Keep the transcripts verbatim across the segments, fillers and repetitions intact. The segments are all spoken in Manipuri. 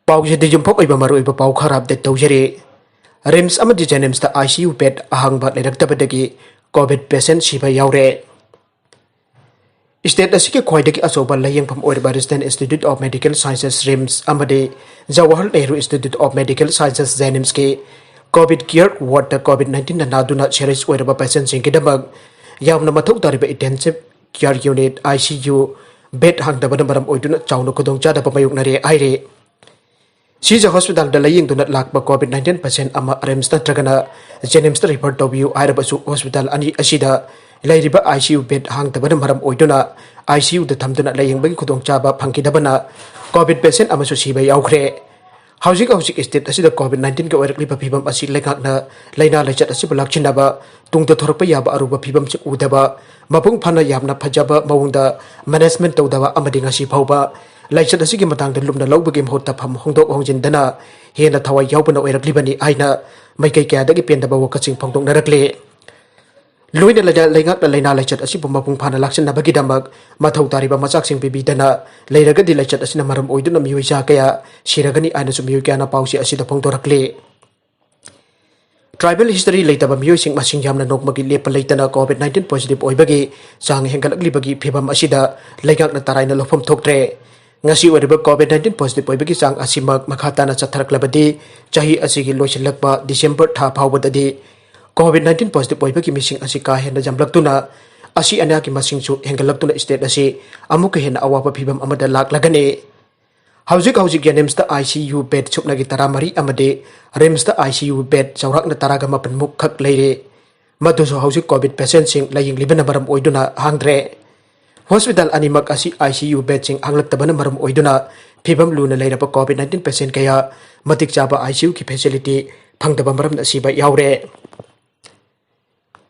ꯄꯥꯎꯁꯤꯗ ꯌꯨꯝꯐꯝ ꯑꯣꯏꯕ ꯃꯔꯨꯑꯣꯏꯕ ꯄꯥꯎ ꯈꯔ ꯑꯞꯗꯦꯠ ꯇꯧꯖꯔꯤ꯫ ꯔꯤꯝꯁ ꯑꯃꯗꯤ ꯖꯦꯅꯤꯝꯁꯇ ICU bed ꯑꯍꯥꯡꯕ ꯂꯩꯔꯛꯇꯕꯗꯒꯤ COVID patient ꯁꯤꯕ ꯌꯥꯎꯔꯦ꯫ State ꯑꯁꯤꯒꯤ ꯈ꯭ꯋꯥꯏꯗꯒꯤ ꯑꯆꯧꯕ ꯂꯥꯌꯦꯡꯐꯝ ꯑꯣꯏꯔꯤꯕ Resident Institute of Medical Sciences, RIMS, ꯑꯃꯗꯤ Jawaharlal Nehru Institute of Medical Sciences, JNIMSꯀꯤ COVID care wardꯇ COVID nineteenꯅ ꯅꯥꯗꯨꯅ serious ꯑꯣꯏꯔꯕ patientꯁꯤꯡꯒꯤꯗꯃꯛ ꯌꯥꯝꯅ ꯃꯊꯧ ꯇꯥꯔꯤꯕ intensive care unit, ICU, bed ꯍꯥꯡꯗꯕꯅ ꯃꯔꯝ ꯑꯣꯏꯗꯨꯅ ꯆꯥꯎꯅ ꯈꯨꯗꯣꯡꯆꯥꯗꯕ ꯃꯥꯌꯣꯛꯅꯔꯦ ꯍꯥꯏꯔꯤ꯫ ꯁꯤꯖ ꯍꯣꯁꯄꯤꯇꯥꯜꯗ ꯂꯥꯌꯦꯡꯗꯨꯅ ꯂꯥꯛꯄ COVID nineteen patient ꯑꯃ RIMS ꯅꯠꯇ꯭ꯔꯒꯅ JNIMSꯇ refer ꯇꯧꯕꯤꯌꯨ ꯍꯥꯏꯔꯕꯁꯨ, ꯍꯣꯁꯄꯤꯇꯥꯜ ꯑꯅꯤ ꯑꯁꯤꯗ ꯂꯩꯔꯤꯕ ICU bed ꯍꯥꯡꯗꯕꯅ ꯃꯔꯝ ꯑꯣꯏꯗꯨꯅ ICUꯗ ꯊꯝꯗꯨꯅ ꯂꯥꯌꯦꯡꯕꯒꯤ ꯈꯨꯗꯣꯡꯆꯥꯕ ꯐꯪꯈꯤꯗꯕꯅ COVID patient ꯑꯃꯁꯨ ꯁꯤꯕ ꯌꯥꯎꯈ꯭ꯔꯦ꯫ ꯍꯧꯖꯤꯛ ꯍꯧꯖꯤꯛ state ꯑꯁꯤꯗ COVID nineteenꯒꯤ ꯑꯣꯏꯔꯛꯂꯤꯕ ꯐꯤꯕꯝ ꯑꯁꯤ ꯂꯩꯉꯥꯛꯅ ꯂꯥꯏꯅꯥ ꯂꯥꯏꯆꯠ ꯑꯁꯤꯕꯨ ꯂꯥꯛꯁꯤꯟꯅꯕ, ꯇꯨꯡꯗ ꯊꯣꯔꯛꯄ ꯌꯥꯕ ꯑꯔꯨꯕ ꯐꯤꯕꯝꯁꯤꯡ ꯎꯗꯕ, ꯃꯄꯨꯡ ꯐꯥꯅ ꯌꯥꯝꯅ ꯐꯖꯕ ꯃꯑꯣꯡꯗ management ꯇꯧꯗꯕ ꯑꯃꯗꯤ ꯉꯁꯤ ꯐꯥꯎꯕ ꯂꯥꯏꯆꯠ ꯑꯁꯤꯒꯤ ꯃꯇꯥꯡꯗ ꯂꯨꯝꯅ ꯂꯧꯕꯒꯤ ꯃꯍꯨꯠꯇ ꯐꯝ ꯍꯣꯡꯗꯣꯛ ꯍꯣꯡꯖꯤꯟꯗꯅ ꯍꯦꯟꯅ ꯊꯋꯥꯏ ꯌꯥꯎꯕꯅ ꯑꯣꯏꯔꯛꯂꯤꯕꯅꯤ ꯍꯥꯏꯅ ꯃꯥꯏꯀꯩ ꯀꯌꯥꯗꯒꯤ ꯄꯦꯟꯗꯕ ꯋꯥꯀꯠꯁꯤꯡ ꯐꯣꯡꯗꯣꯛꯅꯔꯛꯂꯤ꯫ ꯂꯣꯏꯅ ꯂꯩꯅ-, ꯂꯩꯉꯥꯛꯅ ꯂꯥꯏꯅꯥ ꯂꯥꯏꯆꯠ ꯑꯁꯤꯕꯨ ꯃꯄꯨꯡ ꯐꯥꯅ ꯂꯥꯛꯁꯤꯟꯅꯕꯒꯤꯗꯃꯛ ꯃꯊꯧ ꯇꯥꯔꯤꯕ ꯃꯆꯥꯛꯁꯤꯡ ꯄꯤꯕꯤꯗꯅ ꯂꯩꯔꯒꯗꯤ, ꯂꯥꯏꯆꯠ ꯑꯁꯤꯅ ꯃꯔꯝ ꯑꯣꯏꯗꯨꯅ ꯃꯤꯑꯣꯏ ꯆꯥ ꯀꯌꯥ ꯁꯤꯔꯒꯅꯤ ꯍꯥꯏꯅꯁꯨ ꯃꯤꯑꯣꯏ ꯀꯌꯥꯅ ꯄꯥꯎꯆꯦ ꯑꯁꯤꯗ ꯐꯣꯡꯗꯣꯔꯛꯂꯤ꯫ Tribal history ꯂꯩꯇꯕ ꯃꯤꯑꯣꯏꯁꯤꯡ ꯃꯁꯤꯡ ꯌꯥꯝꯅ ꯅꯣꯡꯃꯒꯤ ꯂꯦꯞꯄ ꯂꯩꯇꯅ COVID nineteen positive ꯑꯣꯏꯕꯒꯤ ꯆꯥꯡ ꯍꯦꯟꯒꯠꯂꯛꯂꯤꯕꯒꯤ ꯐꯤꯕꯝ ꯑꯁꯤꯗ ꯂꯩꯉꯥꯛꯅ ꯇꯔꯥꯏꯅ ꯂꯧꯐꯝ ꯊꯣꯛꯇ꯭ꯔꯦ꯫ ꯉꯁꯤ ꯑꯣꯏꯔꯤꯕ COVID nineteen positive ꯑꯣꯏꯕꯒꯤ ꯆꯥꯡ ꯑꯁꯤꯃꯛ ꯃꯈꯥ ꯇꯥꯅ ꯆꯠꯊꯔꯛꯂꯕꯗꯤ, ꯆꯍꯤ ꯑꯁꯤꯒꯤ ꯂꯣꯏꯁꯤꯜꯂꯛꯄ December ꯊꯥ ꯐꯥꯎꯕꯗꯗꯤ COVID nineteen positive ꯑꯣꯏꯕꯒꯤ ꯃꯤꯁꯤꯡ ꯑꯁꯤ ꯀꯥ ꯍꯦꯟꯅ ꯌꯥꯝꯂꯛꯇꯨꯅ, ꯑꯁꯤ ꯑꯅꯥꯒꯤ ꯃꯁꯤꯡꯁꯨ ꯍꯦꯟꯒꯠꯂꯛꯇꯨꯅ state ꯑꯁꯤ ꯑꯃꯨꯛꯀ ꯍꯦꯟꯅ ꯑꯋꯥꯕ ꯐꯤꯕꯝ ꯑꯃꯗ ꯂꯥꯛꯂꯒꯅꯤ꯫ ꯍꯧꯖꯤꯛ ꯍꯧꯖꯤꯛ JNIMSꯇ ICU bed ꯁꯨꯞꯅꯒꯤ ꯇꯔꯥꯃꯔꯤ ꯑꯃꯗꯤ RIMSꯇ ICU bed ꯆꯥꯎꯔꯥꯛꯅ ꯇꯔꯥꯒ ꯃꯥꯄꯟ ꯃꯨꯛ ꯈꯛ ꯂꯩꯔꯦ꯫ ꯃꯗꯨꯁꯨ ꯍꯧꯖꯤꯛ COVID patientꯁꯤꯡ ꯂꯥꯌꯦꯡꯂꯤꯕꯅ ꯃꯔꯝ ꯑꯣꯏꯗꯨꯅ ꯍꯥꯡꯗ꯭ꯔꯦ꯫ ꯍꯣꯁꯄꯤꯇꯥꯜ ꯑꯅꯤꯃꯛ ꯑꯁꯤ ICU bedꯁꯤꯡ ꯍꯥꯡꯂꯛꯇꯕꯅ ꯃꯔꯝ ꯑꯣꯏꯗꯨꯅ ꯐꯤꯕꯝ ꯂꯨꯅ ꯂꯩꯔꯕ COVID nineteen patient ꯀꯌꯥ ꯃꯇꯤꯛ ꯆꯥꯕ ICUꯒꯤ facility ꯐꯪꯗꯕ ꯃꯔꯝꯅ ꯁꯤꯕ ꯌꯥꯎꯔꯦ꯫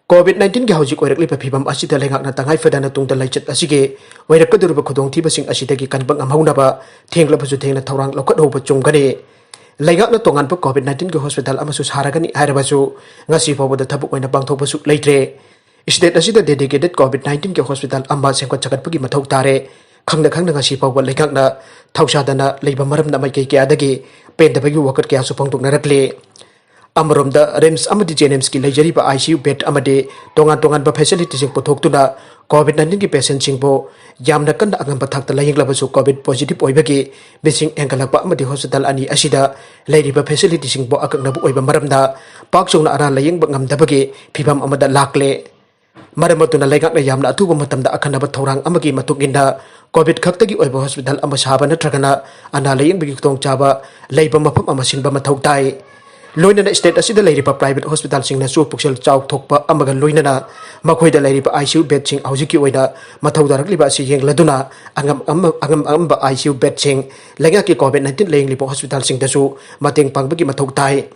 COVID nineteenꯒꯤ ꯍꯧꯖꯤꯛ ꯑꯣꯏꯔꯛꯂꯤꯕ ꯐꯤꯕꯝ ꯑꯁꯤꯗ ꯂꯩꯉꯥꯛꯅ ꯇꯉꯥꯏ ꯐꯗꯅ ꯇꯨꯡꯗ ꯂꯥꯏꯆꯠ ꯑꯁꯤꯒꯤ ꯑꯣꯏꯔꯛꯀꯗꯧꯔꯤꯕ ꯈꯨꯗꯣꯡꯊꯤꯕꯁꯤꯡ ꯑꯁꯤꯗꯒꯤ ꯀꯟꯕ ꯉꯝꯍꯧꯅꯕ ꯊꯦꯡꯂꯕꯁꯨ ꯊꯦꯡꯅ ꯊꯧꯔꯥꯡ ꯂꯧꯈꯠꯍꯧꯕ ꯆꯨꯝꯒꯅꯤ꯫ ꯂꯩꯉꯥꯛꯅ ꯇꯣꯉꯥꯟꯕ COVID nineteenꯒꯤ ꯍꯣꯁꯄꯤꯇꯥꯜ ꯑꯃꯁꯨ ꯁꯥꯔꯒꯅꯤ ꯍꯥꯏꯔꯕꯁꯨ, ꯉꯁꯤ ꯐꯥꯎꯕꯗ ꯊꯕꯛ ꯑꯣꯏꯅ ꯄꯥꯡꯊꯣꯛꯄꯁꯨ ꯂꯩꯇ꯭ꯔꯦ꯫ State ꯑꯁꯤꯗ dedicated COVID nineteenꯒꯤ ꯍꯣꯁꯄꯤꯇꯥꯜ ꯑꯃ ꯁꯦꯝꯒꯠ ꯁꯥꯒꯠꯄꯒꯤ ꯃꯊꯧ ꯇꯥꯔꯦ꯫ ꯈꯪꯅ ꯈꯪꯅ ꯉꯁꯤ ꯐꯥꯎꯕ ꯂꯩꯉꯥꯛꯅ ꯊꯧꯁꯥꯗꯅ ꯂꯩꯕ ꯃꯔꯝꯅ ꯃꯥꯏꯀꯩ ꯀꯌꯥꯗꯒꯤ ꯄꯦꯟꯗꯕꯒꯤ ꯋꯥꯀꯠ ꯀꯌꯥꯁꯨ ꯐꯣꯡꯗꯣꯛꯅꯔꯛꯂꯤ꯫ ꯑꯃꯔꯣꯝꯗ ꯔꯤꯝꯁ ꯑꯃꯗꯤ ꯖꯦꯅꯤꯝꯁꯀꯤ ꯂꯩꯖꯔꯤꯕ I C U bed ꯑꯃꯗꯤ ꯇꯣꯉꯥꯟ ꯇꯣꯉꯥꯟꯕ facilityꯁꯤꯡ ꯄꯨꯊꯣꯛꯇꯨꯅ COVID nineteenꯒꯤ patientꯁꯤꯡꯕꯨ ꯌꯥꯝꯅ ꯀꯟꯅ ꯑꯉꯝꯕ ꯊꯥꯛꯇ ꯂꯥꯌꯦꯡꯂꯕꯁꯨ COVID positive ꯑꯣꯏꯕꯒꯤ ꯃꯤꯁꯤꯡ ꯍꯦꯟꯒꯠꯂꯛꯄ ꯑꯃꯗꯤ hospital ꯑꯅꯤ ꯑꯁꯤꯗ ꯂꯩꯔꯤꯕ facilityꯁꯤꯡꯕꯨ ꯑꯀꯛꯅꯕ ꯑꯣꯏꯕ ꯃꯔꯝꯅ ꯄꯥꯛ ꯆꯥꯎꯅ ꯑꯅꯥ ꯂꯥꯌꯦꯡꯕ ꯉꯝꯗꯕꯒꯤ ꯐꯤꯚꯝ ꯑꯃꯗ ꯂꯥꯛꯂꯦ꯫ ꯃꯔꯝ ꯑꯗꯨꯅ ꯂꯩꯉꯥꯛꯅ ꯌꯥꯝꯅ ꯑꯊꯨꯕ ꯃꯇꯝꯗ ꯑꯈꯟꯅꯕ ꯊꯧꯔꯥꯡ ꯑꯃꯒꯤ ꯃꯇꯨꯡ ꯏꯟꯅ COVID ꯈꯛꯇꯒꯤ ꯑꯣꯏꯕ hospital ꯑꯃ ꯁꯥꯕ ꯅꯠꯇ꯭ꯔꯒꯅ ꯑꯅꯥ ꯂꯥꯌꯦꯡꯕꯒꯤ ꯈꯨꯗꯣꯡꯆꯥꯕ ꯂꯩꯕ ꯃꯐꯝ ꯑꯃ ꯁꯤꯟꯕ ꯃꯊꯧ ꯇꯥꯏ꯫ ꯂꯣꯏꯅꯅ state ꯑꯁꯤꯗ ꯂꯩꯔꯤꯕ private hospitalꯁꯤꯡꯅꯁꯨ ꯄꯨꯛꯁꯦꯜ ꯆꯥꯎꯊꯣꯛꯄ ꯑꯃꯒ ꯂꯣꯏꯅꯅ ꯃꯈꯣꯏꯗ ꯂꯩꯔꯤꯕ I C U bedꯁꯤꯡ ꯍꯧꯖꯤꯛꯀꯤ ꯑꯣꯏꯅ ꯃꯊꯧ ꯇꯥꯔꯛꯂꯤꯕ ꯑꯁꯤ ꯌꯦꯡꯂꯗꯨꯅ ꯑꯉꯝ ꯑꯉꯝ- ꯑꯉꯝ ꯑꯉꯝꯕ I C U bedꯁꯤꯡ ꯂꯩꯉꯥꯛꯀꯤ COVID nineteen ꯂꯥꯌꯦꯡꯂꯤꯕ hospitalꯁꯤꯡꯗꯁꯨ ꯃꯇꯦꯡ ꯄꯥꯡꯕꯒꯤ ꯃꯊꯧ ꯇꯥꯏ꯫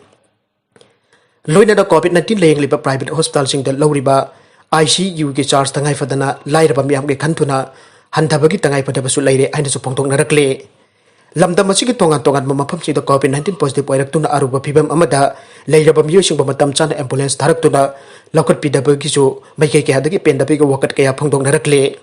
ꯂꯣꯏꯅꯅ COVID nineteen ꯂꯥꯌꯦꯡꯂꯤꯕ private hospitalꯁꯤꯡꯗ ꯂꯧꯔꯤꯕ I C Uꯒꯤ charge ꯇꯉꯥꯏ ꯐꯗꯅ ꯂꯥꯏꯔꯕ ꯃꯤꯌꯥꯝꯒꯤ ꯈꯟꯊꯨꯅ ꯍꯟꯊꯕꯒꯤ ꯇꯉꯥꯏ ꯐꯗꯕꯁꯨ ꯂꯩꯔꯦ ꯍꯥꯏꯅꯁꯨ ꯐꯣꯡꯗꯣꯛꯅꯔꯛꯂꯤ꯫ ꯂꯝꯗꯝ ꯑꯁꯤꯒꯤ ꯇꯣꯉꯥꯟ ꯇꯣꯉꯥꯟꯕ ꯃꯐꯝꯁꯤꯡꯗ COVID nineteen positive ꯑꯣꯏꯔꯛꯇꯨꯅ ꯑꯔꯨꯕ ꯐꯤꯚꯝ ꯑꯃꯗ ꯂꯩꯔꯕ ꯃꯤꯑꯣꯏꯁꯤꯡꯕꯨ ꯃꯇꯝ ꯆꯥꯅ ambulance ꯊꯥꯔꯛꯇꯨꯅ ꯂꯧꯈꯠꯄꯤꯗꯕꯒꯤꯁꯨ ꯃꯥꯏꯀꯩ ꯀꯌꯥꯗꯒꯤ ꯄꯦꯟꯗꯕꯒꯤ ꯋꯥꯀꯠ ꯀꯌꯥ ꯐꯣꯡꯗꯣꯛꯅꯔꯛꯂꯤ꯫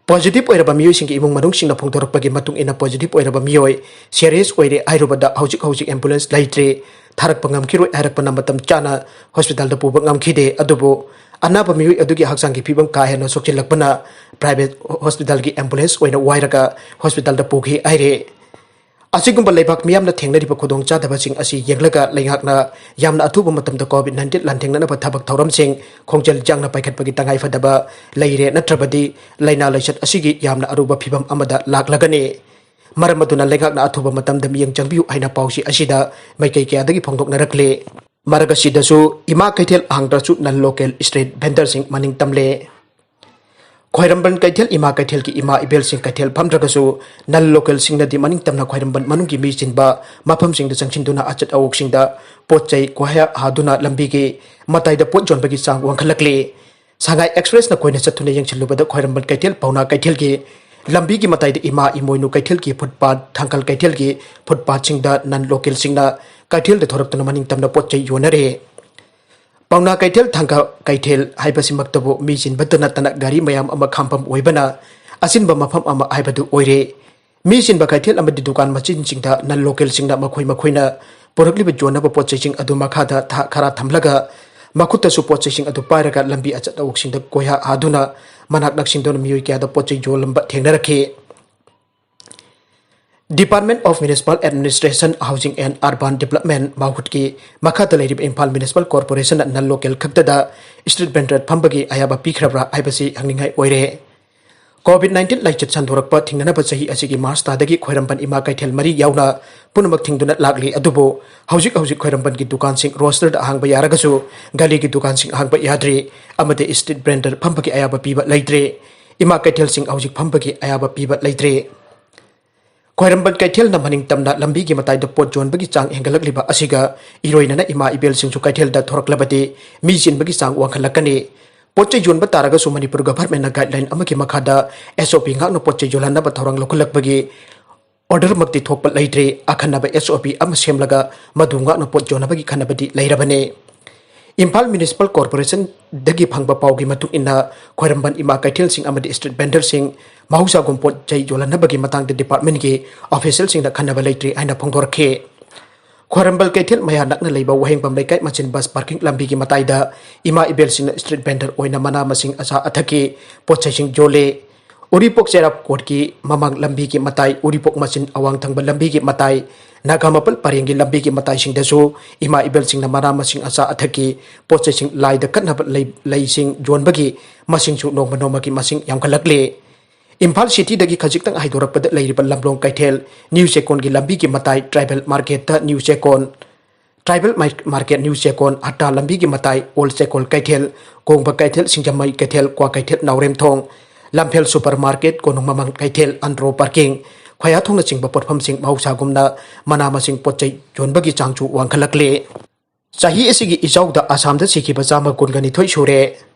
Positive ꯑꯣꯏꯔꯕ ꯃꯤꯑꯣꯏꯁꯤꯡꯒꯤ ꯏꯃꯨꯡ ꯃꯅꯨꯡꯁꯤꯡꯅ ꯐꯣꯡꯗꯣꯔꯛꯄꯒꯤ ꯃꯇꯨꯡ ꯏꯟꯅ positive ꯑꯣꯏꯔꯕ ꯃꯤꯑꯣꯏ serious ꯑꯣꯏꯔꯦ ꯍꯥꯏꯔꯨꯕꯗ ꯍꯧꯖꯤꯛ ꯍꯧꯖꯤꯛ ambulance ꯂꯩꯇ꯭ꯔꯦ, ꯊꯥꯔꯛꯄ ꯉꯝꯈꯤꯔꯣꯏ ꯍꯥꯏꯔꯛꯄꯅ ꯃꯇꯝ ꯆꯥꯅ hospitalꯗ ꯄꯨꯕ ꯉꯝꯈꯤꯗꯦ꯫ ꯑꯗꯨꯕꯨ ꯑꯅꯥꯕ ꯃꯤꯑꯣꯏ ꯑꯗꯨꯒꯤ ꯍꯛꯆꯥꯡꯒꯤ ꯐꯤꯕꯝ ꯀꯥ ꯍꯦꯟꯅ ꯁꯣꯛꯆꯤꯜꯂꯛꯄꯅ private hospitalꯒꯤ ambulance ꯑꯣꯏꯅ ꯋꯥꯏꯔꯒ hospitalꯗ ꯄꯨꯈꯤ ꯍꯥꯏꯔꯦ꯫ ꯑꯁꯤꯒꯨꯝꯕ ꯂꯩꯕꯥꯛ ꯃꯤꯌꯥꯝꯅ ꯊꯦꯡꯅꯔꯤꯕ ꯈꯨꯗꯣꯡꯆꯥꯗꯕꯁꯤꯡ ꯑꯁꯤ ꯌꯦꯡꯂꯒ ꯂꯩꯉꯥꯛꯅ ꯌꯥꯝꯅ ꯑꯊꯨꯕ ꯃꯇꯝꯗ COVID nineteen ꯂꯥꯟꯊꯦꯡꯅꯅꯕ ꯊꯕꯛ ꯊꯧꯔꯝꯁꯤꯡ ꯈꯣꯡꯖꯦꯜ ꯌꯥꯡꯅ ꯄꯥꯏꯈꯠꯄꯒꯤ ꯇꯉꯥꯏ ꯐꯗꯕ ꯂꯩꯔꯦ, ꯅꯠꯇ꯭ꯔꯕꯗꯤ ꯂꯥꯏꯅꯥ ꯂꯥꯏꯆꯠ ꯑꯁꯤꯒꯤ ꯌꯥꯝꯅ ꯑꯔꯨꯕ ꯐꯤꯕꯝ ꯑꯃꯗ ꯂꯥꯛꯂꯒꯅꯤ꯫ ꯃꯔꯝ ꯑꯗꯨꯅ ꯂꯩꯉꯥꯛꯅ ꯑꯊꯨꯕ ꯃꯇꯝꯗ ꯃꯤꯠꯌꯦꯡ ꯆꯪꯕꯤꯌꯨ ꯍꯥꯏꯅ ꯄꯥꯎꯆꯦ ꯑꯁꯤꯗ ꯃꯥꯏꯀꯩ ꯀꯌꯥꯗꯒꯤ ꯐꯣꯡꯗꯣꯛꯅꯔꯛꯂꯦ꯫ ꯃꯔꯛ ꯑꯁꯤꯗꯁꯨ ꯏꯃꯥ ꯀꯩꯊꯦꯜ ꯍꯥꯡꯗ꯭ꯔꯁꯨ non local street vendorꯁꯤꯡ ꯃꯅꯤꯡ ꯇꯝꯂꯦ꯫ ꯈ꯭ꯋꯥꯏꯔꯝꯕꯟ ꯀꯩꯊꯦꯜ ꯏꯃꯥ ꯀꯩꯊꯦꯜꯒꯤ ꯏꯃꯥ ꯏꯕꯦꯜꯁꯤꯡ ꯀꯩꯊꯦꯜ ꯐꯝꯗ꯭ꯔꯒꯁꯨ non localꯁꯤꯡꯅꯗꯤ ꯃꯅꯤꯡ ꯇꯝꯅ ꯈ꯭ꯋꯥꯏꯔꯝꯕꯟ ꯃꯅꯨꯡꯒꯤ ꯃꯤ ꯆꯤꯟꯕ ꯃꯐꯝꯁꯤꯡꯗ ꯆꯪꯁꯤꯟꯗꯨꯅ ꯑꯆꯠ ꯑꯋꯣꯛꯁꯤꯡꯗ ꯄꯣꯠ ꯆꯩ ꯀꯣꯏꯍꯥ ꯍꯥꯗꯨꯅ ꯂꯝꯕꯤꯒꯤ ꯃꯇꯥꯏꯗ ꯄꯣꯠ ꯌꯣꯟꯕꯒꯤ ꯆꯥꯡ ꯋꯥꯡꯈꯠꯂꯛꯂꯤ꯫ ꯁꯉꯥꯏ Expressꯅ ꯀꯣꯏꯅ ꯆꯠꯇꯨꯅ ꯌꯦꯡꯁꯤꯜꯂꯨꯕꯗ ꯈ꯭ꯋꯥꯏꯔꯝꯕꯟ ꯀꯩꯊꯦꯜ, ꯄꯥꯎꯅꯥ ꯀꯩꯊꯦꯜꯒꯤ ꯂꯝꯕꯤꯒꯤ ꯃꯇꯥꯏꯗ ꯏꯃꯥ ꯏꯃꯣꯏꯅꯨ ꯀꯩꯊꯦꯜꯒꯤ footpath, ꯊꯥꯡꯒꯜ ꯀꯩꯊꯦꯜꯒꯤ footpathꯁꯤꯡꯗ non localꯁꯤꯡꯅ ꯀꯩꯊꯦꯜꯗ ꯊꯣꯔꯛꯇꯨꯅ ꯃꯅꯤꯡ ꯇꯝꯅ ꯄꯣꯠ ꯆꯩ ꯌꯣꯟꯅꯔꯦ꯫ ꯄꯥꯎꯅꯥ ꯀꯩꯊꯦꯜ, ꯊꯥꯡꯒ ꯀꯩꯊꯦꯜ ꯍꯥꯏꯕꯁꯤꯃꯛꯇꯕꯨ ꯃꯤ ꯆꯤꯟꯕꯇ ꯅꯠꯇꯅ ꯒꯥꯔꯤ ꯃꯌꯥꯝ ꯑꯃ ꯈꯥꯝꯐꯝ ꯑꯣꯏꯕꯅ ꯑꯆꯤꯟꯕ ꯃꯐꯝ ꯑꯃ ꯍꯥꯏꯕꯗꯨ ꯑꯣꯏꯔꯦ꯫ ꯃꯤ ꯆꯤꯟꯕ ꯀꯩꯊꯦꯜ ꯑꯃꯗꯤ ꯗꯨꯀꯥꯟ ꯃꯆꯤꯟꯁꯤꯡꯗ non localꯁꯤꯡꯅ ꯃꯈꯣꯏ ꯃꯈꯣꯏꯅ ꯄꯨꯔꯛꯂꯤꯕ ꯌꯣꯟꯅꯕ ꯄꯣꯠ ꯆꯩꯁꯤꯡ ꯑꯗꯨ ꯃꯈꯥꯗ ꯊꯥꯛ ꯈꯔ ꯊꯝꯂꯒ ꯃꯈꯨꯠꯇꯁꯨ ꯄꯣꯠ ꯆꯩꯁꯤꯡ ꯑꯗꯨ ꯄꯥꯏꯔꯒ ꯂꯝꯕꯤ ꯑꯆꯠ ꯑꯋꯣꯛꯁꯤꯡꯗ ꯀꯣꯏꯍꯥ ꯍꯥꯗꯨꯅ ꯃꯅꯥꯛ ꯅꯛꯁꯤꯟꯗꯨꯅ ꯃꯤꯑꯣꯏ ꯀꯌꯥꯗ ꯄꯣꯠ ꯆꯩ ꯌꯣꯜꯂꯝꯕ ꯊꯦꯡꯅꯔꯛꯈꯤ꯫ Department of Municipal Administration, Housing and Urban Development ꯃꯥꯍꯨꯠꯀꯤ ꯃꯈꯥꯗ ꯂꯩꯔꯤꯕ ꯏꯝꯐꯥꯜ Municipal Corporationꯅ non local ꯈꯛꯇꯗ street vendor ꯐꯝꯕꯒꯤ ꯑꯌꯥꯕ ꯄꯤꯈ꯭ꯔꯕ꯭ꯔꯥ ꯍꯥꯏꯕꯁꯤ ꯍꯪꯅꯤꯡꯉꯥꯏ ꯑꯣꯏꯔꯦ꯫ COVID nineteen ꯂꯥꯏꯆꯠ ꯁꯟꯗꯣꯔꯛꯄ ꯊꯤꯡꯅꯅꯕ ꯆꯍꯤ ꯑꯁꯤꯒꯤ ꯃꯥꯔꯆ ꯊꯥꯗꯒꯤ ꯈ꯭ꯋꯥꯏꯔꯝꯕꯟ ꯏꯃꯥ ꯀꯩꯊꯦꯜ ꯃꯔꯤ ꯌꯥꯎꯅ ꯄꯨꯝꯅꯃꯛ ꯊꯤꯡꯗꯨꯅ ꯂꯥꯛꯂꯤ꯫ ꯑꯗꯨꯕꯨ ꯍꯧꯖꯤꯛ ꯍꯧꯖꯤꯛ ꯈ꯭ꯋꯥꯏꯔꯝꯕꯟꯒꯤ ꯗꯨꯀꯥꯟꯁꯤꯡ ꯔꯣꯁꯇꯔꯗ ꯑꯍꯥꯡꯕ ꯌꯥꯔꯒꯁꯨ ꯒꯂꯤꯒꯤ ꯗꯨꯀꯥꯟꯁꯤꯡ ꯑꯍꯥꯡꯕ ꯌꯥꯗ꯭ꯔꯤ ꯑꯃꯗꯤ street vendor ꯐꯝꯕꯒꯤ ꯑꯌꯥꯕ ꯄꯤꯕ ꯂꯩꯇ꯭ꯔꯦ꯫ ꯏꯃꯥ ꯀꯩꯊꯦꯜꯁꯤꯡ ꯍꯧꯖꯤꯛ ꯐꯝꯕꯒꯤ ꯑꯌꯥꯕ ꯄꯤꯕ ꯂꯩꯇ꯭ꯔꯦ꯫ ꯈ꯭ꯋꯥꯏꯔꯝꯕꯟ ꯀꯩꯊꯦꯜꯅ ꯃꯅꯤꯡ ꯇꯝꯅ ꯂꯝꯕꯤꯒꯤ ꯃꯇꯥꯏꯗ ꯄꯣꯠ ꯌꯣꯟꯕꯒꯤ ꯆꯥꯡ ꯍꯦꯟꯒꯠꯂꯛꯂꯤꯕ ꯑꯁꯤꯒ ꯏꯔꯣꯏꯅꯅ ꯏꯃꯥ ꯏꯕꯦꯜꯁꯤꯡꯁꯨ ꯀꯩꯊꯦꯜꯗ ꯊꯣꯔꯛꯂꯕꯗꯤ ꯃꯤ ꯆꯤꯟꯕꯒꯤ ꯆꯥꯡ ꯋꯥꯡꯈꯠꯂꯛꯀꯅꯤ꯫ ꯄꯣꯠ ꯆꯩ ꯌꯣꯟꯕ ꯇꯥꯔꯒꯁꯨ ꯃꯅꯤꯄꯨꯔ governmentꯅ guideline ꯑꯃꯒꯤ ꯃꯈꯥꯗ SOP ꯉꯥꯛꯅ ꯄꯣꯠ ꯆꯩ ꯌꯣꯜꯍꯟꯅꯕ ꯊꯧꯔꯥꯡ ꯂꯧꯈꯠꯂꯛꯄꯒꯤ orderꯃꯛꯇꯤ ꯊꯣꯛꯄ ꯂꯩꯇ꯭ꯔꯤ꯫ ꯑꯈꯟꯅꯕ SOP ꯑꯃ ꯁꯦꯝꯂꯒ ꯃꯗꯨ ꯉꯥꯛꯅ ꯄꯣꯠ ꯌꯣꯟꯅꯕꯒꯤ ꯈꯟꯅꯕꯗꯤ ꯂꯩꯔꯕꯅꯤ꯫ ꯏꯝꯐꯥꯜ Municipal Corporationꯗꯒꯤ ꯐꯪꯕ ꯄꯥꯎꯒꯤ ꯃꯇꯨꯡ ꯏꯟꯅ ꯈ꯭ꯋꯥꯏꯔꯝꯕꯟ ꯏꯃꯥ ꯀꯩꯊꯦꯜꯁꯤꯡ ꯑꯃꯗꯤ street vendorꯁꯤꯡ ꯃꯍꯧꯁꯥꯒꯨꯝ ꯄꯣꯠ ꯆꯩ ꯌꯣꯜꯍꯟꯅꯕꯒꯤ ꯃꯇꯥꯡꯗ departmentꯀꯤ officialꯁꯤꯡꯗ ꯈꯟꯅꯕ ꯂꯩꯇ꯭ꯔꯤ ꯍꯥꯏꯅ ꯐꯣꯡꯗꯣꯔꯛꯈꯤ꯫ ꯈ꯭ꯋꯥꯏꯔꯝꯕꯟ ꯀꯩꯊꯦꯜ ꯃꯌꯥ ꯅꯛꯅ ꯂꯩꯕ ꯋꯥꯍꯦꯡꯕꯝ ꯂꯩꯀꯥꯏ ꯃꯆꯤꯟ bus parking ꯂꯝꯕꯤꯒꯤ ꯃꯇꯥꯏꯗ ꯏꯃꯥ ꯏꯕꯦꯜꯁꯤꯡꯅ street vendor ꯑꯣꯏꯅ ꯃꯅꯥ ꯃꯁꯤꯡ ꯑꯆꯥ ꯑꯊꯛꯀꯤ ꯄꯣꯠ ꯆꯩꯁꯤꯡ ꯌꯣꯜꯂꯤ꯫ ꯎꯔꯤꯄꯣꯛ ꯆꯩꯔꯥꯎ ꯀꯣꯔꯠꯀꯤ ꯃꯃꯥꯡ ꯂꯝꯕꯤꯒꯤ ꯃꯇꯥꯏ, ꯎꯔꯤꯄꯣꯛ ꯃꯆꯤꯟ ꯑꯋꯥꯡ ꯊꯪꯕ ꯂꯝꯕꯤꯒꯤ ꯃꯇꯥꯏ, ꯅꯥꯒꯥꯃꯄꯥꯜ ꯄꯔꯦꯡꯒꯤ ꯂꯝꯕꯤꯒꯤ ꯃꯇꯥꯏꯁꯤꯡꯗꯁꯨ ꯏꯃꯥ ꯏꯕꯦꯜꯁꯤꯡꯅ ꯃꯅꯥ ꯃꯁꯤꯡ ꯑꯆꯥ ꯑꯊꯛꯀꯤ ꯄꯣꯠ ꯆꯩꯁꯤꯡ ꯂꯥꯏꯗ ꯀꯠꯅꯕ ꯂꯩ, ꯂꯩꯁꯤꯡ ꯌꯣꯟꯕꯒꯤ ꯃꯁꯤꯡꯁꯨ ꯅꯣꯡꯃ ꯅꯣꯡꯃꯒꯤ ꯃꯁꯤꯡ ꯌꯥꯝꯈꯠꯂꯛꯂꯤ꯫ ꯏꯝꯐꯥꯜ cityꯗꯒꯤ ꯈꯖꯤꯛꯇꯪ ꯍꯥꯏꯗꯣꯔꯛꯄꯗ ꯂꯩꯔꯤꯕ ꯂꯝꯂꯣꯡ ꯀꯩꯊꯦꯜ, ꯅ꯭ꯌꯨ ꯆꯦꯛꯀꯣꯟꯒꯤ ꯂꯝꯕꯤꯒꯤ ꯃꯇꯥꯏ, tribal marketꯇ new Chekon, tribal mar-, market new Chekon, ꯍꯠꯇꯥ ꯂꯝꯕꯤꯒꯤ ꯃꯇꯥꯏ, old ꯆꯦꯛꯀꯣꯟ ꯀꯩꯊꯦꯜ, ꯀꯣꯡꯕ ꯀꯩꯊꯦꯜ, ꯁꯤꯡꯖꯃꯩ ꯀꯩꯊꯦꯜ, ꯀ꯭ꯋꯥꯀꯩꯊꯦꯜ, ꯅꯥꯎꯔꯦꯝꯊꯣꯡ, ꯂꯝꯐꯦꯜ super market, ꯀꯣꯅꯨꯡ ꯃꯃꯥꯡ ꯀꯩꯊꯦꯜ, ꯑꯟꯗ꯭ꯔꯣ parking, ꯈꯣꯌꯥꯊꯣꯡꯅꯆꯤꯡꯕ ꯄꯣꯠꯐꯝꯁꯤꯡ ꯃꯍꯧꯁꯥꯒꯨꯝꯅ ꯃꯅꯥ ꯃꯁꯤꯡ ꯄꯣꯠ ꯆꯩ ꯌꯣꯟꯕꯒꯤ ꯆꯥꯡꯁꯨ ꯋꯥꯡꯈꯠꯂꯛꯂꯦ꯫ ꯆꯍꯤ ꯑꯁꯤꯒꯤ ꯏꯆꯥꯎꯗ ꯑꯁꯥꯝꯗ ꯁꯤꯈꯤꯕ ꯆꯥꯝꯃ ꯀꯨꯟꯒ ꯅꯤꯊꯣꯏ ꯁꯨꯔꯦ꯫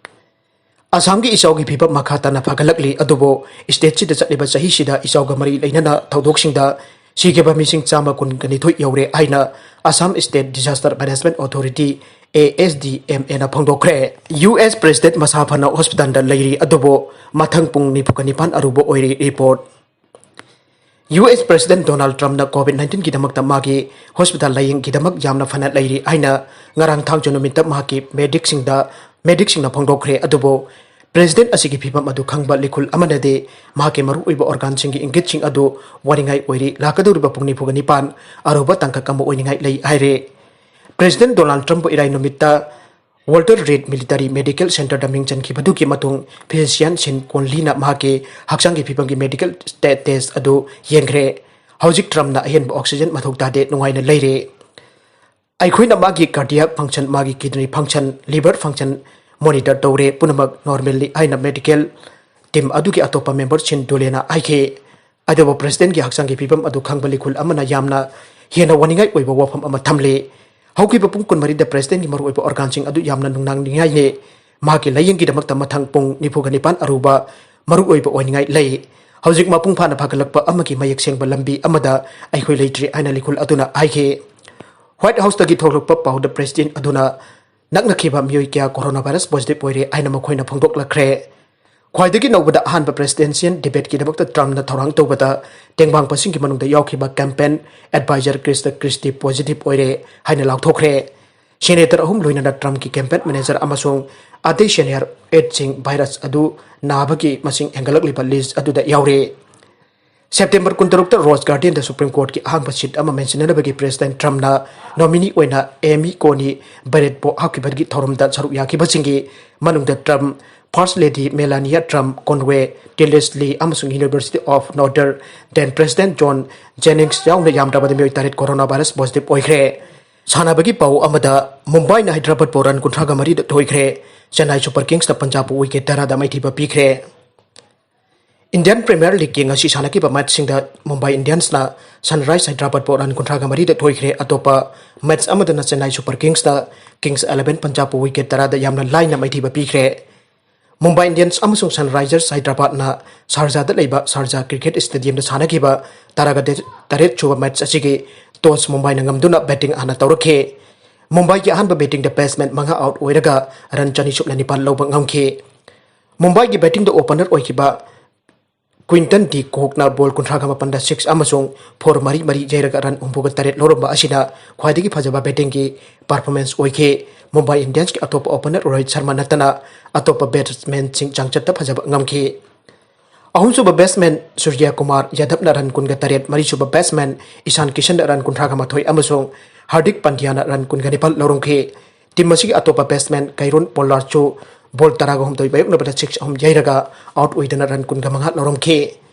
ꯑꯁꯥꯝꯒꯤ ꯏꯆꯥꯎꯒꯤ ꯐꯤꯕꯝ ꯃꯈꯥ ꯇꯥꯅ ꯐꯒꯠꯂꯛꯂꯤ, ꯑꯗꯨꯕꯨ stateꯁꯤꯗ ꯆꯠꯂꯤꯕ ꯆꯍꯤꯁꯤꯗ ꯏꯆꯥꯎꯒ ꯃꯔꯤ ꯂꯩꯅꯅ ꯊꯧꯗꯣꯛꯁꯤꯡꯗ ꯁꯤꯈꯤꯕ ꯃꯤꯁꯤꯡ ꯆꯥꯝꯃ ꯀꯨꯟꯒ ꯅꯤꯊꯣꯏ ꯌꯧꯔꯦ ꯍꯥꯏꯅ Assam State Disaster Management Authority, A S D M ꯑꯦꯅ ꯐꯣꯡꯗꯣꯛꯈ꯭ꯔꯦ꯫ ꯌꯨ ꯑꯦꯁ ꯄ꯭ꯔꯦꯁꯤꯗꯦꯟꯠ ꯃꯁꯥ ꯐꯅ ꯍꯣꯁꯄꯤꯇꯥꯜꯗ ꯂꯩꯔꯤ, ꯑꯗꯨꯕꯨ ꯃꯊꯪ ꯄꯨꯡ ꯅꯤꯐꯨꯒ ꯅꯤꯄꯥꯟ ꯑꯔꯨꯕ ꯑꯣꯏꯔꯤ꯫ Report. U S president Donald ꯇ꯭ꯔꯝꯞꯅ ꯀꯣꯚꯤꯗ ꯅꯥꯏꯟꯇꯤꯟꯒꯤꯗꯃꯛꯇ ꯃꯥꯒꯤ ꯍꯣꯁꯄꯤꯇꯥꯜ ꯂꯥꯌꯦꯡꯒꯤꯗꯃꯛ ꯌꯥꯝꯅ ꯐꯅ ꯂꯩꯔꯤ ꯍꯥꯏꯅ ꯉꯔꯥꯡ ꯊꯥꯡꯖ ꯅꯨꯃꯤꯠꯇ ꯃꯍꯥꯛꯀꯤ ꯃꯦꯗꯤꯛꯁꯤꯡꯗ, ꯃꯦꯗꯤꯛꯁꯤꯡꯅ ꯐꯣꯡꯗꯣꯛꯈ꯭ꯔꯦ꯫ ꯑꯗꯨꯕꯨ ꯄ꯭ꯔꯦꯁꯤꯗꯦꯟꯠ ꯑꯁꯤꯒꯤ ꯐꯤꯕꯝ ꯑꯗꯨ ꯈꯪꯕ ꯂꯤꯈꯨꯜ ꯑꯃꯅꯗꯤ ꯃꯍꯥꯛꯀꯤ ꯃꯔꯨꯑꯣꯏꯕ ꯑꯣꯔꯒꯥꯟꯁꯤꯡꯒꯤ ꯏꯪꯒꯤꯠꯁꯤꯡ ꯑꯗꯨ ꯋꯥꯅꯤꯡꯉꯥꯏ ꯑꯣꯏꯔꯤ, ꯂꯥꯛꯀꯗꯧꯔꯤꯕ ꯄꯨꯡ ꯅꯤꯐꯨꯒ ꯅꯤꯄꯥꯟ ꯑꯔꯨꯕ ꯇꯥꯡꯀꯛ ꯑꯃ ꯑꯣꯏꯅꯤꯡꯉꯥꯏ ꯂꯩ ꯍꯥꯏꯔꯦ꯫ ꯄ꯭ꯔꯦꯁꯤꯗꯦꯟꯠ ꯗꯣꯅꯥꯜꯗ ꯇ꯭ꯔꯝꯞꯄꯨ ꯏꯔꯥꯏ ꯅꯨꯃꯤꯠꯇ ꯋꯥꯜꯇꯔ ꯔꯤꯗ ꯃꯤꯂꯤꯇꯔꯤ ꯃꯦꯗꯤꯀꯦꯜ ꯁꯦꯟꯇꯔꯗ ꯃꯤꯡ ꯆꯟꯈꯤꯕꯗꯨꯒꯤ ꯃꯇꯨꯡ ꯐꯤꯖꯤꯁꯤꯌꯥꯟ ꯁꯤꯟ ꯀꯣꯟꯂꯤꯅ ꯃꯍꯥꯛꯀꯤ ꯍꯛꯆꯥꯡꯒꯤ ꯐꯤꯕꯝꯒꯤ ꯃꯦꯗꯤꯀꯦꯜ ꯁ꯭ꯇꯦ-, ꯇꯦꯁ ꯑꯗꯨ ꯌꯦꯡꯈ꯭ꯔꯦ꯫ ꯍꯧꯖꯤꯛ ꯇ꯭ꯔꯝꯞꯅ ꯑꯍꯦꯟꯕ ꯑꯣꯛꯁꯤꯖꯦꯟ ꯃꯊꯧ ꯇꯥꯗꯦ, ꯅꯨꯡꯉꯥꯏꯅ ꯂꯩꯔꯦ꯫ ꯑꯩꯈꯣꯏꯅ ꯃꯥꯒꯤ ꯀꯥꯔꯗꯤꯌꯥꯛ ꯐꯪꯁꯟ, ꯃꯥꯒꯤ ꯀꯤꯗꯅꯤ ꯐꯪꯁꯟ, ꯂꯤꯚꯔ ꯐꯪꯁꯟ ꯃꯣꯅꯤꯇꯔ ꯇꯧꯔꯦ, ꯄꯨꯝꯅꯃꯛ ꯅꯣꯔꯃꯦꯜꯂꯤ ꯍꯥꯏꯅ ꯃꯦꯗꯤꯀꯦꯜ ꯇꯤꯝ ꯑꯗꯨꯒꯤ ꯑꯇꯣꯞꯄ ꯃꯦꯝꯕꯔ ꯁꯤꯟ ꯗꯨꯂꯦꯅ ꯍꯥꯏꯈꯤ꯫ ꯑꯗꯨꯕꯨ ꯄ꯭ꯔꯦꯁꯤꯗꯦꯟꯠꯀꯤ ꯍꯛꯆꯥꯡꯒꯤ ꯐꯤꯕꯝ ꯑꯗꯨ ꯈꯪꯕ ꯂꯤꯈꯨꯜ ꯑꯃꯅ ꯌꯥꯝꯅ ꯍꯦꯟꯅ ꯋꯥꯅꯤꯡꯉꯥꯏ ꯑꯣꯏꯕ ꯋꯥꯐꯝ ꯑꯃ ꯊꯝꯂꯤ꯫ ꯍꯧꯈꯤꯕ ꯄꯨꯡ ꯀꯨꯟꯃꯔꯤꯗ ꯄ꯭ꯔꯦꯁꯤꯗꯦꯟꯠꯀꯤ ꯃꯔꯨꯑꯣꯏꯕ ꯑꯣꯔꯒꯥꯟꯁꯤꯡ ꯑꯗꯨ ꯌꯥꯝꯅ ꯅꯨꯡꯅꯥꯡꯅꯤꯡꯉꯥꯏꯅꯤ꯫ ꯃꯍꯥꯛꯀꯤ ꯂꯥꯌꯦꯡꯒꯤꯗꯃꯛꯇ ꯃꯊꯪ ꯄꯨꯡ ꯅꯤꯐꯨꯒ ꯅꯤꯄꯥꯟ ꯑꯔꯨꯕ ꯃꯔꯨꯑꯣꯏꯕ ꯑꯣꯏꯅꯤꯡꯉꯥꯏ ꯂꯩ꯫ ꯍꯧꯖꯤꯛ ꯃꯄꯨꯡ ꯐꯥꯅ ꯐꯒꯠꯂꯛꯄ ꯑꯃꯒꯤ ꯃꯌꯦꯛ ꯁꯦꯡꯕ ꯂꯝꯕꯤ ꯑꯃꯗ ꯑꯩꯈꯣꯏ ꯂꯩꯇ꯭ꯔꯤ ꯍꯥꯏꯅ ꯂꯤꯈꯨꯜ ꯑꯗꯨꯅ ꯍꯥꯏꯈꯤ꯫ ꯋꯥꯏꯠ ꯍꯥꯎꯁꯇꯒꯤ ꯊꯣꯛꯂꯛꯄ ꯄꯥꯎꯗ ꯄ꯭ꯔꯦꯁꯤꯗꯦꯟꯠ ꯑꯗꯨꯅ ꯅꯛꯅꯈꯤꯕ ꯃꯤꯑꯣꯏ ꯀꯌꯥ ꯀꯣꯔꯣꯅꯥ ꯚꯥꯏꯔꯁ ꯄꯣꯖꯤꯇꯤꯚ ꯑꯣꯏꯔꯦ ꯍꯥꯏꯅ ꯃꯈꯣꯏꯅ ꯐꯣꯡꯗꯣꯛꯂꯛꯈ꯭ꯔꯦ꯫ ꯈ꯭ꯋꯥꯏꯗꯒꯤ ꯅꯧꯕꯗ ꯑꯍꯥꯟꯕ ꯄ꯭ꯔꯦꯁꯤꯗꯦꯟꯁꯤꯌꯦꯜ ꯗꯤꯕꯦꯠꯀꯤꯗꯃꯛꯇ ꯇ꯭ꯔꯝꯞꯅ ꯊꯧꯔꯥꯡ ꯇꯧꯕꯗ ꯇꯦꯡꯕꯥꯡꯄꯁꯤꯡꯒꯤ ꯃꯅꯨꯡꯗ ꯌꯥꯎꯈꯤꯕ ꯀꯦꯝꯄꯦꯟ ꯑꯦꯗꯚꯥꯏꯖꯔ ꯀ꯭ꯔꯤꯁꯇ ꯀ꯭ꯔꯤꯁꯇꯤ ꯄꯣꯖꯤꯇꯤꯚ ꯑꯣꯏꯔꯦ ꯍꯥꯏꯅ ꯂꯥꯎꯊꯣꯛꯈ꯭ꯔꯦ꯫ ꯁꯦꯅꯦꯇꯔ ꯑꯍꯨꯝ ꯂꯣꯏꯅꯅ ꯇ꯭ꯔꯝꯞꯀꯤ ꯀꯦꯝꯄꯦꯟ ꯃꯦꯅꯦꯖꯔ ꯑꯃꯁꯨꯡ ꯑꯇꯩ ꯁꯦꯅꯤꯌꯔ ꯑꯦꯗꯁꯤꯡ ꯚꯥꯏꯔꯁ ꯑꯗꯨ ꯅꯥꯕꯒꯤ ꯃꯁꯤꯡ ꯍꯦꯟꯒꯠꯂꯛꯂꯤꯕ ꯂꯤꯁ꯭ꯠ ꯑꯗꯨꯗ ꯌꯥꯎꯔꯦ꯫ ꯁꯦꯞꯇꯦꯝꯕꯔ ꯀꯨꯟꯇꯔꯨꯛꯇ ꯔꯣꯖ ꯒꯥꯔꯗꯦꯟꯗ ꯁꯨꯄ꯭ꯔꯤꯝ ꯀꯣꯔꯠꯀꯤ ꯑꯍꯥꯡꯕ ꯁꯤꯠ ꯑꯃ ꯃꯦꯟꯁꯤꯟꯅꯅꯕꯒꯤ ꯄ꯭ꯔꯦꯁꯤꯗꯦꯟꯠ ꯇ꯭ꯔꯝꯞꯅ ꯅꯣꯃꯤꯅꯤ ꯑꯣꯏꯅ ꯑꯦꯃꯤ ꯀꯣꯅꯤ ꯕꯦꯔꯦꯠꯄꯨ ꯍꯥꯞꯈꯤꯕꯒꯤ ꯊꯧꯔꯝꯗ ꯁꯔꯨꯛ ꯌꯥꯈꯤꯕꯁꯤꯡꯒꯤ ꯃꯅꯨꯡꯗ ꯇ꯭ꯔꯝꯞ, ꯐꯥꯔꯁꯠ ꯂꯦꯗꯤ ꯃꯦꯂꯥꯅꯤꯌꯥ ꯇ꯭ꯔꯝꯞ, ꯀꯣꯟꯋꯦ, ꯇꯤꯂꯤꯁ ꯂꯤ ꯑꯃꯁꯨꯡ university of Notre Dame president John Jenkins ꯌꯥꯎꯅ ꯌꯥꯝꯗ꯭ꯔꯕꯗ ꯃꯤꯑꯣꯏ ꯇꯔꯦꯠ ꯀꯣꯔꯣꯅꯥ ꯚꯥꯏꯔꯁ ꯄꯣꯖꯤꯇꯤꯚ ꯑꯣꯏꯈ꯭ꯔꯦ꯫ ꯁꯥꯟꯅꯕꯒꯤ ꯄꯥꯎ ꯑꯃꯗ, ꯃꯨꯝꯕꯥꯏꯅ ꯍꯥꯏꯗ꯭ꯔꯕꯥꯗꯄꯨ ꯔꯟ ꯀꯨꯟꯊ꯭ꯔꯥꯒ ꯃꯔꯤꯗ ꯊꯣꯏꯈ꯭ꯔꯦ꯫ ꯆꯦꯟꯅꯥꯏ ꯁꯨꯄꯔ ꯀꯤꯡꯁꯅ ꯄꯟꯖꯥꯕꯄꯨ ꯋꯤꯀꯦꯠ ꯇꯔꯥꯗ ꯃꯥꯏꯊꯤꯕ ꯄꯤꯈ꯭ꯔꯦ꯫ ꯏꯟꯗꯤꯌꯟ ꯄ꯭ꯔꯤꯃꯤꯌꯔ ꯂꯤꯒꯀꯤ ꯉꯁꯤ ꯁꯥꯟꯅꯈꯤꯕ ꯃꯦꯆꯁꯤꯡꯗ ꯃꯨꯝꯕꯥꯏ ꯏꯟꯗꯤꯌꯟꯁꯅ ꯁꯟꯔꯥꯏꯖ ꯍꯥꯏꯗ꯭ꯔꯕꯥꯗꯄꯨ ꯔꯟ ꯀꯨꯟꯊ꯭ꯔꯥꯒ ꯃꯔꯤꯗ ꯊꯣꯏꯈ꯭ꯔꯦ꯫ ꯑꯇꯣꯞꯄ ꯃꯦꯆ ꯑꯃꯗꯅ Chennai super ꯀꯤꯡꯁꯅ kings eleven ꯄꯟꯖꯥꯕꯄꯨ wicket ꯇꯔꯥꯗ ꯌꯥꯝꯅ ꯂꯥꯏꯅ ꯃꯥꯏꯊꯤꯕ ꯄꯤꯈ꯭ꯔꯦ꯫ ꯃꯨꯝꯕꯥꯏ ꯏꯟꯗꯤꯌꯟꯁ ꯑꯃꯁꯨꯡ ꯁꯟꯔꯥꯏꯖꯔꯁ ꯍꯥꯏꯗ꯭ꯔꯕꯥꯗꯅ ꯁꯥꯔꯖꯥꯗ ꯂꯩꯕ ꯁꯥꯔꯖꯥ ꯀ꯭ꯔꯤꯀꯦꯠ ꯁ꯭ꯇꯦꯗꯤꯌꯝꯗ ꯁꯥꯟꯅꯈꯤꯕ ꯇꯔꯥꯒ ꯇꯔꯦꯠ ꯁꯨꯕ ꯃꯦꯆ ꯑꯁꯤꯒꯤ ꯇꯣꯁ ꯃꯨꯝꯕꯥꯏꯅ ꯉꯝꯗꯨꯅ ꯕꯦꯇꯤꯡ ꯍꯥꯟꯅ ꯇꯧꯔꯛꯈꯤ꯫ ꯃꯨꯝꯕꯥꯏꯒꯤ ꯑꯍꯥꯟꯕ battingꯗ batsman ꯃꯉꯥ out ꯑꯣꯏꯔꯒ run ꯆꯅꯤ ꯁꯨꯞꯅ ꯅꯤꯄꯥꯟ ꯂꯧꯕ ꯉꯝꯈꯤ꯫ ꯃꯨꯝꯕꯥꯏꯒꯤ battingꯗ opener ꯑꯣꯏꯈꯤꯕ ꯀ꯭ꯋꯤꯟꯇꯟ ꯗꯤ ꯀꯣꯛꯅ ball ꯀꯨꯟꯊ꯭ꯔꯥꯒ ꯃꯥꯄꯟꯗ six ꯑꯃꯁꯨꯡ four ꯃꯔꯤ ꯃꯔꯤ ꯌꯩꯔꯒ run ꯍꯨꯝꯐꯨꯒ ꯇꯔꯦꯠ ꯂꯧꯔꯝꯕ ꯑꯁꯤꯅ ꯈ꯭ꯋꯥꯏꯗꯒꯤ ꯐꯖꯕ battingꯒꯤ performance ꯑꯣꯏꯈꯤ꯫ ꯃꯨꯝꯕꯥꯏ ꯏꯟꯗꯤꯌꯟꯁꯀꯤ ꯑꯇꯣꯞꯄ opener ꯔꯣꯍꯤꯠ ꯁꯔꯃ ꯅꯠꯇꯅ ꯑꯇꯣꯞꯄ batsmanꯁꯤꯡ ꯆꯥꯡꯆꯠꯇ ꯐꯖꯕ ꯉꯝꯈꯤ꯫ ꯑꯍꯨꯝꯁꯨꯕ batsman ꯁꯨꯔꯖ꯭ꯌ ꯀꯨꯃꯥꯔ ꯌꯥꯗꯕꯅ run ꯀꯨꯟꯒ ꯇꯔꯦꯠ, ꯃꯔꯤꯁꯨꯕ batsman ꯏꯁꯥꯟ ꯀꯤꯁꯟꯅ run ꯀꯨꯟꯊ꯭ꯔꯥꯒ ꯃꯥꯊꯣꯏ ꯑꯃꯁꯨꯡ ꯍꯥꯔꯗꯤꯛ ꯄꯟꯗ꯭ꯌꯥꯅ run ꯀꯨꯟꯒ ꯅꯤꯄꯥꯜ ꯂꯧꯔꯝꯈꯤ꯫ Team ꯑꯁꯤꯒꯤ ꯑꯇꯣꯞꯄ batsman ꯀꯩꯔꯣꯟ ꯄꯣꯂꯥꯔꯗꯁꯨ ball ꯇꯔꯥꯒ ꯍꯨꯝꯗꯣꯏ ꯃꯥꯌꯣꯛꯅꯕꯗ six ꯑꯍꯨꯝ ꯌꯩꯔꯒ out ꯑꯣꯏꯗꯅ run ꯀꯨꯟꯒ ꯃꯉꯥ ꯂꯧꯔꯝꯈꯤ꯫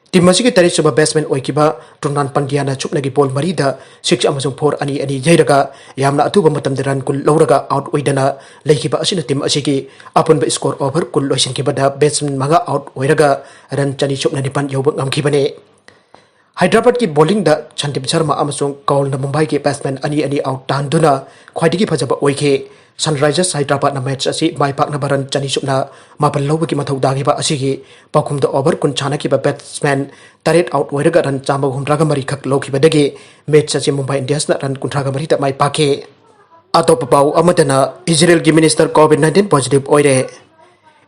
Team ꯑꯁꯤꯒꯤ ꯇꯔꯦꯠꯁꯨꯕ batsman ꯑꯣꯏꯈꯤꯕ ꯇ꯭ꯔꯨꯅꯥꯟ ꯄꯟꯗ꯭ꯌꯥꯅ ꯁꯨꯞꯅꯒꯤ ball ꯃꯔꯤꯗ six ꯑꯃꯁꯨꯡ four ꯑꯅꯤ ꯑꯅꯤ ꯌꯩꯔꯒ ꯌꯥꯝꯅ ꯑꯊꯨꯕ ꯃꯇꯝꯗ run ꯀꯨꯟ ꯂꯧꯔꯒ out ꯑꯣꯏꯗꯅ ꯂꯩꯈꯤꯕ ꯑꯁꯤꯅ team ꯑꯁꯤꯒꯤ ꯑꯄꯨꯟꯕ score over ꯀꯨꯟ ꯂꯣꯏꯁꯤꯟꯈꯤꯕꯗ batsman ꯃꯉꯥ out ꯑꯣꯏꯔꯒ run ꯆꯅꯤ ꯁꯨꯞꯅ ꯅꯤꯄꯥꯟ ꯌꯧꯕ ꯉꯝꯈꯤꯕꯅꯤ꯫ ꯍꯥꯏꯗ꯭ꯔꯕꯥꯗꯀꯤ bowlingꯗ ꯁꯟꯗꯤꯞ ꯁꯔꯃ ꯑꯃꯁꯨꯡ ꯀꯧꯜꯅ ꯃꯨꯝꯕꯥꯏꯒꯤ batsman ꯑꯅꯤ ꯑꯅꯤ out ꯇꯥꯍꯟꯗꯨꯅ ꯈ꯭ꯋꯥꯏꯗꯒꯤ ꯐꯖꯕ ꯑꯣꯏꯈꯤ꯫ Sunrisers ꯍꯥꯏꯗ꯭ꯔꯕꯥꯗꯅ match ꯑꯁꯤ ꯃꯥꯏ ꯄꯥꯛꯅꯕ run ꯆꯅꯤ ꯁꯨꯞꯅ ꯃꯥꯄꯟ ꯂꯧꯕꯒꯤ ꯃꯊꯧ ꯇꯥꯈꯤꯕ ꯑꯁꯤꯒꯤ ꯄꯥꯎꯈꯨꯝꯗ over ꯀꯨꯟ ꯁꯥꯟꯅꯈꯤꯕ batsman ꯇꯔꯦꯠ out ꯑꯣꯏꯔꯒ run ꯆꯥꯝꯃꯒ ꯍꯨꯝꯗ꯭ꯔꯥꯒ ꯃꯔꯤ ꯈꯛ ꯂꯧꯈꯤꯕꯗꯒꯤ match ꯑꯁꯤ ꯃꯨꯝꯕꯥꯏ ꯏꯟꯗꯤꯌꯟꯁꯅ run ꯀꯨꯟꯊ꯭ꯔꯥꯒ ꯃꯔꯤꯗ ꯃꯥꯏ ꯄꯥꯛꯈꯤ꯫ ꯑꯇꯣꯞꯄ ꯄꯥꯎ ꯑꯃꯗꯅ ꯏꯖꯔꯦꯜꯒꯤ minister COVID nineteen positive ꯑꯣꯏꯔꯦ꯫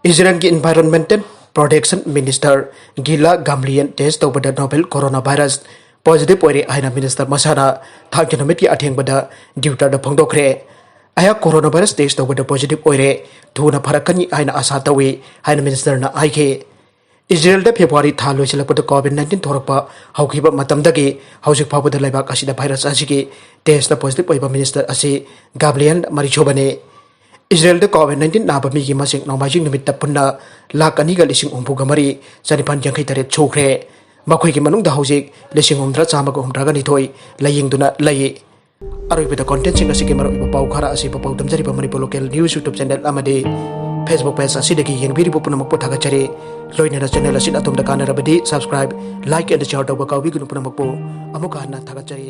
ꯏꯖꯔꯦꯜꯒꯤ Environmental Protection Minister ꯒꯤꯂꯥ ꯒꯥꯝꯂꯤꯌꯟ test ꯇꯧꯕꯗ novel coronavirus positive ꯑꯣꯏꯔꯦ ꯍꯥꯏꯅ minister ꯃꯁꯥꯅ ꯊꯥꯡꯖ ꯅꯨꯃꯤꯠꯀꯤ ꯑꯊꯦꯡꯕꯗ Twitterꯗ ꯐꯣꯡꯗꯣꯛꯈ꯭ꯔꯦ꯫ "ꯑꯩꯍꯥꯛ coronavirus test ꯇꯧꯕꯗ positive ꯑꯣꯏꯔꯦ, ꯊꯨꯅ ꯐꯔꯛꯀꯅꯤ ꯍꯥꯏꯅ ꯑꯥꯁꯥ ꯇꯧꯏ" ꯍꯥꯏꯅ ministerꯅ ꯍꯥꯏꯈꯤ꯫ ꯏꯖꯔꯦꯜꯗ February ꯊꯥ ꯂꯣꯏꯁꯤꯜꯂꯛꯄꯗ COVID nineteen ꯊꯣꯔꯛꯄ ꯍꯧꯈꯤꯕ ꯃꯇꯝꯗꯒꯤ ꯍꯧꯖꯤꯛ ꯐꯥꯎꯕꯗ ꯂꯩꯕꯥꯛ ꯑꯁꯤꯗ virus ꯑꯁꯤꯒꯤ testꯇ positive ꯑꯣꯏꯕ minister ꯑꯁꯤ ꯒꯥꯝꯂꯤꯌꯟ ꯃꯔꯤꯁꯨꯕꯅꯤ꯫ ꯏꯖꯔꯦꯜꯗ COVID nineteen ꯅꯥꯕ ꯃꯤꯒꯤ ꯃꯁꯤꯡ ꯅꯣꯡꯃꯥꯏꯖꯤꯡ ꯅꯨꯃꯤꯠꯇ ꯄꯨꯟꯅ ꯂꯥꯈ ꯑꯅꯤꯒ ꯂꯤꯁꯤꯡ ꯍꯨꯝꯐꯨꯒ ꯃꯔꯤ ꯆꯅꯤꯄꯥꯟ ꯌꯥꯡꯈꯩ ꯇꯔꯦꯠ ꯁꯨꯈ꯭ꯔꯦ꯫ ꯃꯈꯣꯏꯒꯤ ꯃꯅꯨꯡꯗ ꯍꯧꯖꯤꯛ ꯂꯤꯁꯤꯡ ꯍꯨꯝꯐꯨꯇꯔꯥ ꯆꯥꯝꯃꯒ ꯍꯨꯝꯗ꯭ꯔꯥꯒ ꯅꯤꯊꯣꯏ ꯂꯥꯌꯦꯡꯗꯨꯅ ꯂꯩ꯫ ꯑꯔꯣꯏꯕꯗ contentꯁꯤꯡ ꯑꯁꯤꯒꯤ ꯃꯔꯨꯑꯣꯏꯕ ꯄꯥꯎ ꯈꯔ ꯑꯁꯤ ꯄꯥꯎꯗꯝꯖꯔꯤꯕ Manipur Local News YouTube channel ꯑꯃꯗꯤ Facebook page ꯑꯁꯤꯗꯒꯤ ꯌꯦꯡꯕꯤꯔꯤꯕ ꯄꯨꯝꯅꯃꯛꯄꯨ ꯊꯥꯒꯠꯆꯔꯤ꯫ ꯂꯣꯏꯅꯅ channel ꯑꯁꯤꯅ ꯑꯗꯣꯝꯗ ꯀꯥꯟꯅꯔꯕꯗꯤ subscribe, like and share ꯇꯧꯕ ꯀꯥꯎꯕꯤꯒꯅꯨ꯫ ꯄꯨꯝꯅꯃꯛꯄꯨ ꯑꯃꯨꯛꯀ ꯍꯟꯅ ꯊꯥꯒꯠꯆꯔꯤ꯫